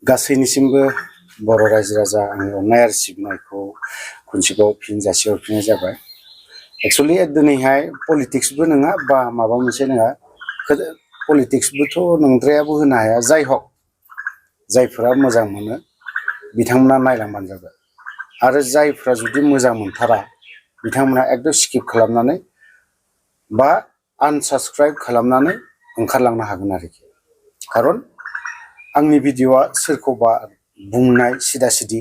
गासैनिसिमबो बर' रायजो राजा आंनि अननाय आरो सिबिनायखौ खनसेबाव फिन जासिहरफिननाय जाबाय। एक्चुअली दिनैहाय पलिटिक्सबो नङा बा माबा मोनसे नङा, पलिटिक्सबोथ' नंद्रायाबो होनो हाया। जाय हक जायफोरा मोजां मोनो बिथांमोना नायलांबानो जाबाय, आरो जायफोरा जुदि मोजां मोनथारा बिथांमोना एकदम स्किप खालामनानै बा आनसाबस्क्राइब खालामनानै ओंखारलांनो हागोन आरोखि। खारन आंनि भिडिअआ सोरखौबा बुंनाय सिदा सिदि,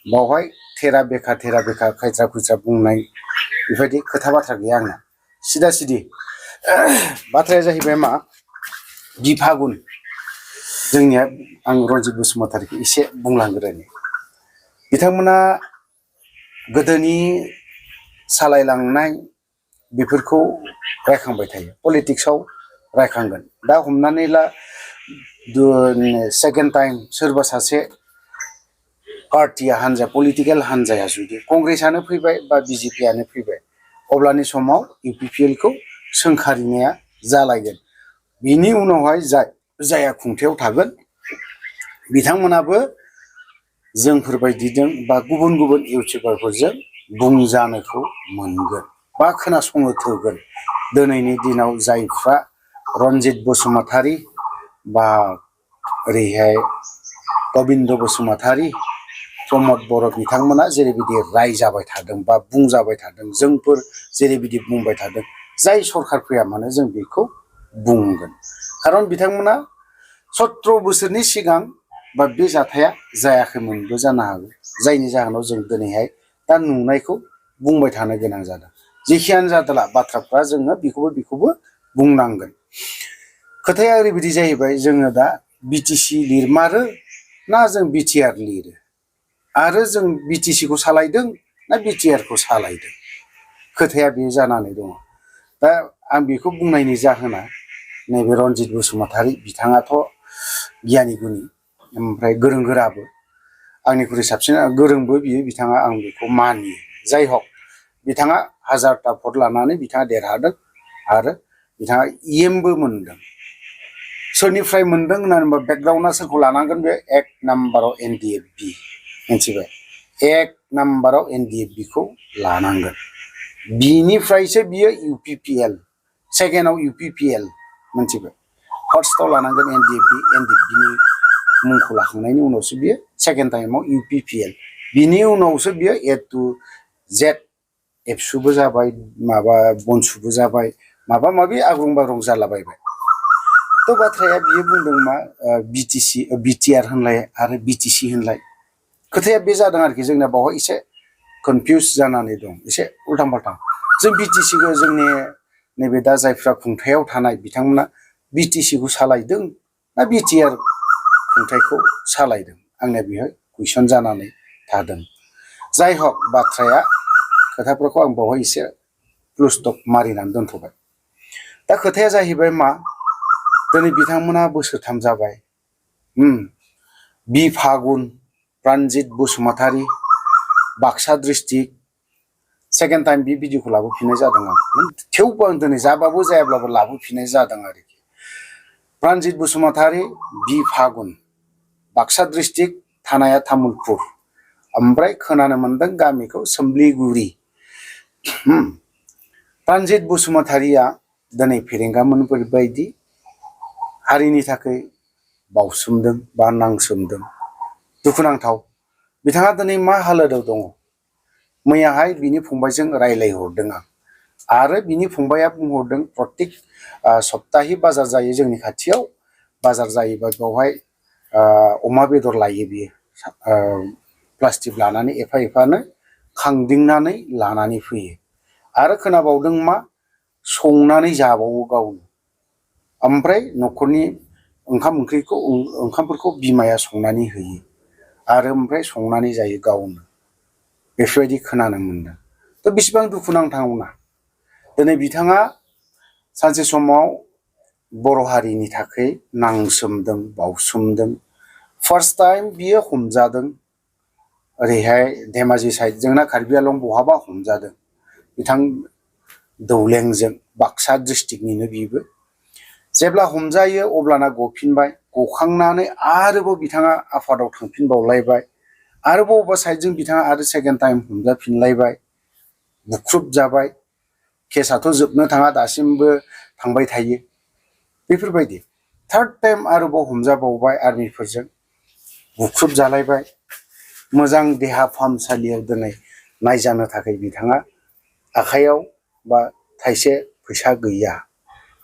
बावहाय थेरा बेखा खायथ्रा खुयथ्रा बुंनाय बेबायदि खोथा बाथ्रा गैया आंना। सिदा सिदि बाथ्राया जाहैबाय मा, बिफागुन जोंनिया आं रनजित बसुमतारीखौ एसे बुंलांग्रोनि। बिथांमोना गोदोनि सालायलांनाय बेफोरखौ रायखांबाय थायो, पलिटिक्सआव रायखांगोन। दा हमनानै ला सेकेन्ड टाइम सोरबा सासे पार्टिया हान्जा, पलिटिकेल हान्जाया जुदि कंग्रेसआनो फैबाय बा बिजेपिआनो फैबाय, अब्लानि समाव इउपिपिएलखौ सोंखारिनाया जालायगोन। बिनि उनावहाय जाया खुंथायाव थागोन बिथांमोनाबो जोंफोरबायदिजों बा गुबुन गुबुन इउटुबारफोरजों बुंजानोखौ मोनगोन बा खोनासंनो थोगोन। दिनैनि दिनाव जायफ्रा रनजित बसुमतारी बा ओरैहाय गबिन्द बसुमतारी, प्रमद बर' बिथांमोना जेरैबायदि रायजाबाय थादों बा बुंजाबाय थादों, जोंफोर जेरैबायदि बुंबाय थादों, जाय सरखार फैया मानो जों बेखौ बुंगोन। खारन बिथांमोना 17 बोसोरनि सिगां बा बे जाथाया जायाखैमोनबो जानो हागौ, जायनि जाहोनाव जों दिनैहाय दा नुनायखौ बुंबाय थानो गोनां जादों। जेखियानो जादोंला बाथ्राफ्रा जोङो बेखौबो बुंनांगोन। खोथाया ओरैबायदि जाहैबाय, जोङो दा बिटिसि लिरमारो ना जों बिटिआर लिरो, आरो जों बिटिसिखौ सालायदों ना बिटिआरखौ सालायदों, खोथाया बे जानानै दङ। दा आं बेखौ बुंनायनि जाहोना, नैबे रनजित बसुमतारी बिथाङाथ' गियानि गुनि, ओमफ्राय गोरों गोराबो, आंनिख्रुइ साबसिन गोरोंबो बियो, बिथाङा, आं बेखौ मानियो। जाय हक बिथाङा 1000टा भट लानानै बिथाङा देरहादों, आरो बिथाङा EMबो मोनदों। सोरनिफ्राय मोनदों होननानै बुङोबा बेकग्राउन्डआ सोरखौ लानांगोन, बे 1 नाम्बाराव NDFB, मिथिबाय? 1 नाम्बाराव NDFBखौ लानांगोन। बिनिफ्रायसो बियो UPPL, सेकेन्डआव UPPL, मिथिबाय? फार्स्टआव लानांगोन NDFBनि मुंखौ लाखांनायनि उनावसो बियो सेकेन्ड टाइमाव UPPL, बिनि उनावसो बियो A to Z एबसुबो जाबाय, माबा बनसुबो जाबाय, माबा माबि आग्रुं बाग्रुं जालाबायबाय। थ' बाथ्राया बियो बुंदों मा, बिटिआर होनलाय आरो बिटिसि होनलाय, खोथाया बे जादों आरोखि। जोंना बावहाय एसे कनफिउस जानानै दं, एसे उल्टां फाल्टां। जों बिटिसिखौ, जोंनि नैबे दा जायफ्रा खुंथायाव थानाय बिथांमोना बिटिसिखौ सालायदों ना बिटिआर खुंथायखौ सालायदों, आंनिया बेहाय कुइसन जानानै थादों। जाय हक बाथ्राया, खोथाफोरखौ आं बावहाय एसे प्लुस्टप मारिनानै दोनथ'बाय। दा खोथाया जाहैबाय मा, दिनै बिथांमोना बोसोरथाम जाबाय। बिफागुन Ranjit Basumatary, Baksa district, second time बे भिडिअखौ लाबोफिननाय जादों आं। थेवबो आं दिनै जाबाबो जायाब्लाबो लाबोफिननाय जादों आरोखि। रनजित बसुमतारी, बिफागुन, बाक्सा डिस्ट्रिक्ट, थानाया तामुलपुर, ओमफ्राय खोनानो मोनदों गामिखौ सोम्लिगुरि। रनजित बसुमतारीया दिनै फेरेंगामोनफोरबायदि हारिनि थाखाय बावसोमदों बा नांसोमदों, दुखुनांथाव। बिथाङा दिनै मा हालोदाव दङ, मैयाहाय बिनि फंबायजों रायलायहरदों आं, आरो बिनि फंबाया बुंहरदों प्रत्येक सप्ताहि बाजार जायो जोंनि खाथियाव, बाजार जायोबा बेवहाय अमा बेदर लायो बियो, प्लास्टिक लानानै एफा एफानो खांदिंनानै लानानै फैयो, आरो खोनाबावदों मा, संनानै जाबावो गावनो। ओमफ्राय न'खरनि ओंखामफोरखौ बिमाया संनानै होयो, आरो ओमफ्राय संनानै जायो गावनो, बेफोरबायदि खोनानो मोनदों। थ' बेसेबां दुखुनांथावना, दिनै बिथाङा सानसे समाव बर' हारिनि थाखाय नांसोमदों, बावसोमदों। फार्स्ट टाइम बियो हमजादों, ओरैहाय धेमाजि साइडजोंना कार्बि आलं बहाबा हमजादों बिथां दौलेंजों, बाक्सा डिस्ट्रिक्टनिनो बिबो। जेब्ला हमजायो अब्लाना गफिनबाय, गखांनानै आरोबाव बिथाङा आफादाव थांफिनबावलायबाय आरोबाव अबेबा साइडजों बिथाङा आरो सेकेन्ड टाइम हमजाफिनलायबाय बुख्रुब जाबाय केसाथ' जोबनो थाङा दासिमबो थांबाय थायो बेफोरबायदि थार्ड टाइम आरोबाव हमजाबावबाय आर्मिफोरजों बुख्रुब जालायबाय मोजां देहा फाहामसालियाव दिनै नायजानो थाखाय बिथाङा आखाइयाव बा थाइसे फैसा गैया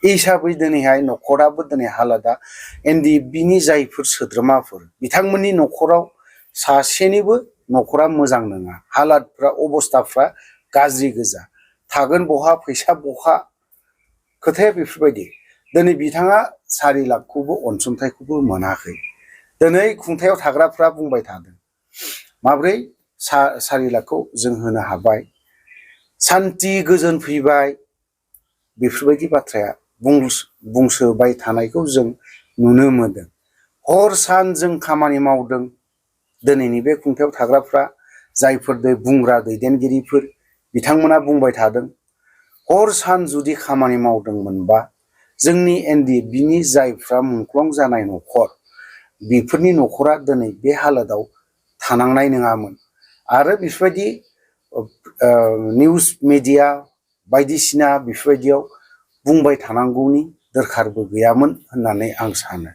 हिसाबै दिनैहाय न'खराबो दिनै हालोदा NDFBनि जायफोर सोद्रोमाफोर बिथांमोननि न'खराव सासेनिबो न'खरा मोजां नङा हालादफ्रा अबस्थाफ्रा गाज्रि गोजा थागोन बहा फैसा बहा खोथाया बेफोरबायदि दिनै बिथाङा 4 लाखखौबो अनसुंथाइखौबो मोनाखै दिनै खुंथायाव थाग्राफ्रा बुंबाय थादों माब्रै 4 लाखखौ जों होनो हाबाय सान्ति गोजोन फैबाय बेफोरबायदि बाथ्राया बुंसोबाय थानायखौ जों नुनो मोनदों हर सान जों खामानि मावदों दिनैनि बे खुंथायाव थाग्राफ्रा जायफोर बुंग्रा दैदेनगिरिफोर बिथांमोना बुंबाय थादों हर सान जुदि खामानि मावदोंमोनबा जोंनि NDFBनि जायफ्रा मुंख्लं जानाय न'खर बेफोरनि न'खरा दिनै बे हालोदाव थानांनाय नङामोन आरो बेफोरबायदि निउज मिडिया बायदिसिना बेफोरबायदियाव बुंबाय थानांगौनि दरखारबो गैयामोन होननानै आं सानो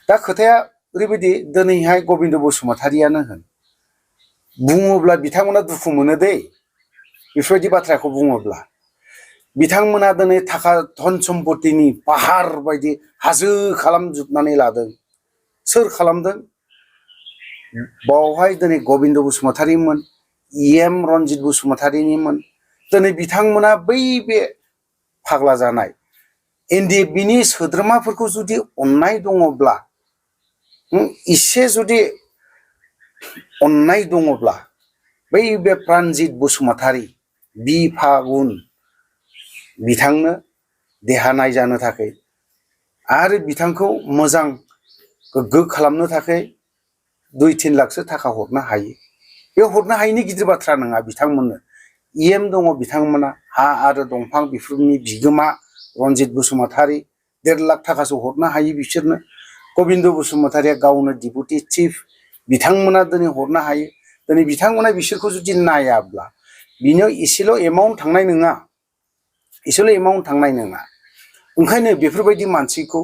दा खोथाया ओरैबायदि दिनैहाय गबिन्द बसुमतारियानो होन बुङोब्ला बिथांमोना दुखु मोनो दै बेफोरबायदि बाथ्राखौ बुङोब्ला बिथांमोना दिनै थाखा धन सम्पतिनि पाहार बायदि हाजो खालामजोबनानै लादों सोर खालामदों बावहाय दिनै गबिन्द बसुमतारिमोन EM रनजित बसुमतारिनिमोन दिनै बिथांमोना बै बे फाग्ला जानाय NDFBनि सोद्रोमाफोरखौ जुदि अननाय दङब्ला इसे जुदि अननाय दङब्ला बै बे प्राणजित बसुमतारि बि फागुन बिथांनो देहा नायजानो थाखाय आरो बिथांखौ मोजां गोग्गो खालामनो थाखाय 2-3 लाखसो थाखा हरनो हायो बे हरनो हायिनि गिदिर बाथ्रा नङा बिथांमोननो EM दङ बिथांमोना हा आरो दंफां बेफोरनि बिगोमा रनजित बसुमतारि 1.5 लाख थाखासो हरनो हायो बिसोरनो गबिन्द बसुमतारिया गावनो डिपुटि चिफ बिथांमोना दिनै हरनो हायो दिनै बिथांमोना बिसोरखौ जुदि नायाब्ला बिनियाव एसेल' एमाउन्ट थांनाय नङा ओंखायनो बेफोरबायदि मानसिखौ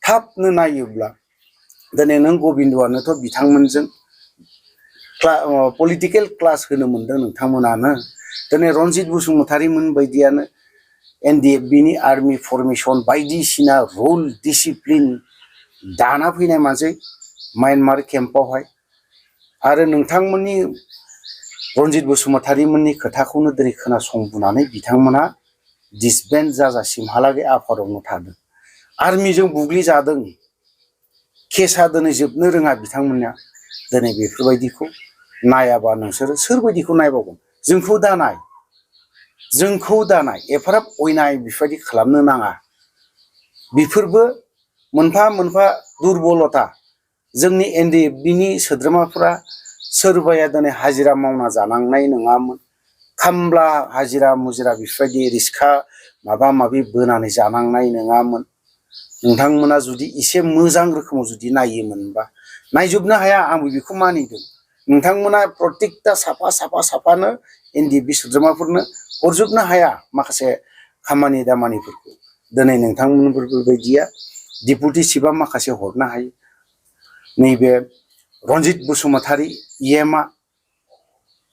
थाबनो नायोब्ला दिनै नों गबिन्दआनोथ' बिथांमोनजों पलिटिकेल क्लास होनो मोनदों नोंथांमोनानो दिनै रनजित बसुमतारिमोन बायदियानो NDFBनि आर्मी फर्मेशन बायदिसिना रुल डिसिप्लिन दाना फैनाय मानसि म्यानमार केम्पआवहाय आरो नोंथांमोननि रनजित बसुमतारिमोननि खोथाखौनो दिनै खोनासंबोनानै बिथांमोना डिसबेन्ड जाजासिमहालागै आफादावनो थादों आर्मिजों बुग्लिजादों केसा दिनै जोबनो रोङा बिथांमोना दिनै बेफोरबायदिखौ नायाबा नोंसोरो सोरबायदिखौ नायबावगोन जोंखौ दानाय एफाराब अयनाय बेफोरबायदि खालामनो नाङा बेफोरबो मोनफा मोनफा दुरबलता जोंनि NDFBनि सोद्रोमाफोरा सोरबाया दिनै हाजिरा मावना जानांनाय नङामोन खामला हाजिरा मुजिरा बेफोरबायदि रिक्सा माबा माबि बोनानै जानांनाय नङामोन नोंथांमोना जुदि एसे मोजां रोखोमाव जुदि नायोमोनबा नायजोबनो हाया आंबो बेखौ मानिदों नोंथांमोना प्रत्येकता साफानो NDFB सोद्रोमाफोरनो हरजोबनो हाया माखासे खामानि दामानिफोरखौ दिनै नोंथांमोनफोरबायदिया डिपुटि चिफआ माखासे हरनो हायो नैबे रनजित बसुमतारि EMआ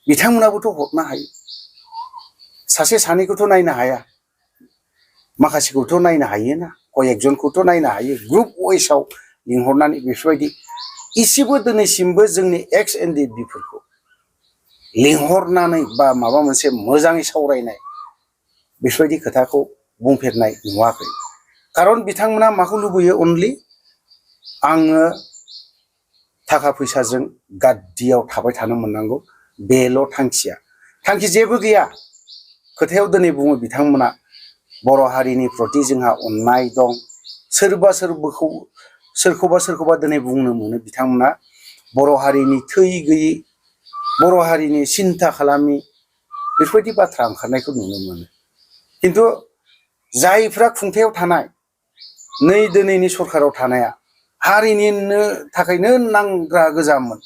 बिथांमोनाबोथ' हरनो हायो सासे सानैखौथ' नायनो हाया माखासेखौथ' नायनो हायोना कयेकजनखौथ' नायनो हायो ग्रुप वाइसआव लिंहरनानै बेफोरबायदि इसेबो दिनैसिमबो जोंनि एक्स NDFBफोरखौ लिंहरनानै बा माबा मोनसे मोजाङै सावरायनाय बेफोरबायदि खोथाखौ बुंफेरनाय नुवाखै खारन बिथांमोना माखौ लुबैयो अनलि आङो थाखा फैसाजों गाद्दियाव थाबाय थानो मोननांगौ बेल' थांखि जेबो गैया खोथायाव दिनै बुङो बिथांमोना बर' हारिनि प्रति जोंहा अननाय दं सोरखौबा दिनै बुंनो मोनो बिथांमोना बर' हारिनि थै गैयै बर' हारिनि सिन्था खालामि बेफोरबायदि बाथ्रा ओंखारनायखौ नुनो मोनो खिन्थु जायफ्रा खुंथायाव थानाय नै दिनैनि सरकाराव थानाया हारिनिनो थाखायनो नांग्रा गोजामोन,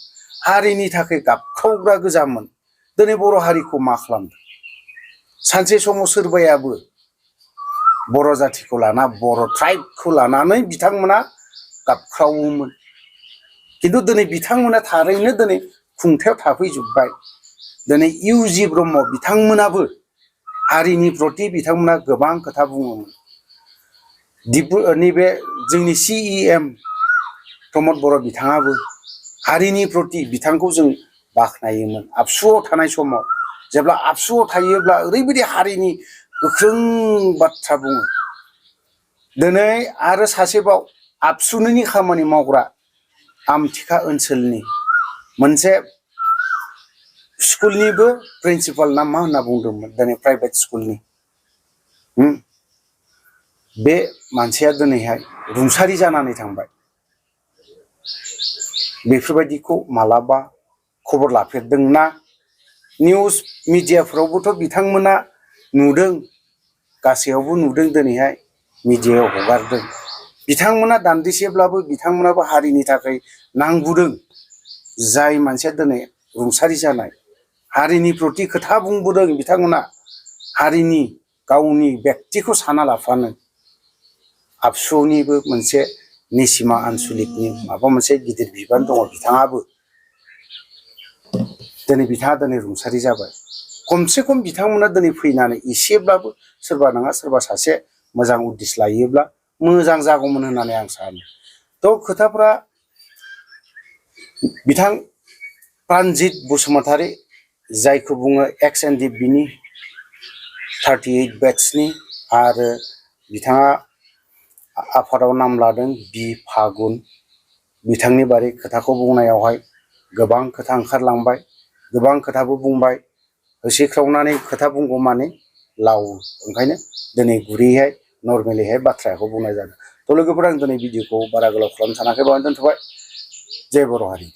हारिनि थाखाय गाबख्रावग्रा गोजामोन। दिनै बर' हारिखौ मा खालामदों? सानसे समाव सोरबायाबो बर' जाथिखौ लाना, बर' ट्राइबखौ लानानै बिथांमोना गाबख्रावोमोन। किन्तु दिनै बिथांमोना थारैनो दिनै खुंथायाव थाफैजोब्बाय। दिनै इउ.जि. ब्रह्म बिथांमोनाबो हारिनि प्रति बिथांमोना गोबां खोथा बुङोमोन। नैबे जोंनि CEM प्रमद बर' बिथाङाबो हारिनि प्रति बिथांखौ जों बाख्नायोमोन। आबसुआव थानाय समाव, जेब्ला आबसुआव थायोब्ला ओरैबायदि हारिनि गोख्रों बाथ्रा बुङो। दिनै आरो सासेबाव आबसुनिनि खामानि मावग्रा आमथिखा ओनसोलनि मोनसे स्कुलनिबो प्रिन्सिपाल ना मा होनना बुंदोंमोन, दिनै प्राइभेट स्कुलनि बे मानसिया दिनैहाय रुंसारि जानानै थांबाय। बेफोरबायदिखौ मालाबा खबर लाफेरदोंना? निउस मिडियाफ्रावबोथ' बिथांमोना नुदों, गासैयावबो नुदों, दिनैहाय मिडियायाव हगारदों। बिथांमोना दान्दिसेब्लाबो बिथांमोनाबो हारिनि थाखाय नांबोदों। जाय मानसिया दिनै रुंसारि जानाय, हारिनि प्रति खोथा बुंबोदों बिथांमोना, हारिनि गावनि व्यक्तिखौ साना लाफानो। आबसुनिबो मोनसे निसिमा आनसलिकनि माबा मोनसे गिदिर बिबान दङ बिथाङाबो। दिनै बिथाङा दिनै रुंसारि जाबाय। खमसे खम बिथांमोना दिनै फैनानै एसेब्लाबो सोरबा नङा सोरबा सासे मोजां उद्दिस लायोब्ला मोजां जागौमोन होननानै आं सानो। थ' खोथाफ्रा बिथां प्रानजित बसुमतारी, जायखौ बुङो XNDP-नि 38 बेट्सनि, आरो बिथाङा आफादाव नाम लादों बि फागुन। बिथांनि बारै खोथाखौ बुंनायावहाय गोबां खोथा ओंखारलांबाय, गोबां खोथाबो बुंबाय। होसिख्रावनानै खोथा बुंगौ माने लावो। ओंखायनो दिनै गुरैहाय नर्मेलिहाय बाथ्राखौ बुंनाय जादों। थ' लोगोफोर, आं दिनै भिडिअखौ बारा गोलाव खालामनो सानाखै, बावनो दोनथ'बाय। जय बर' हारि।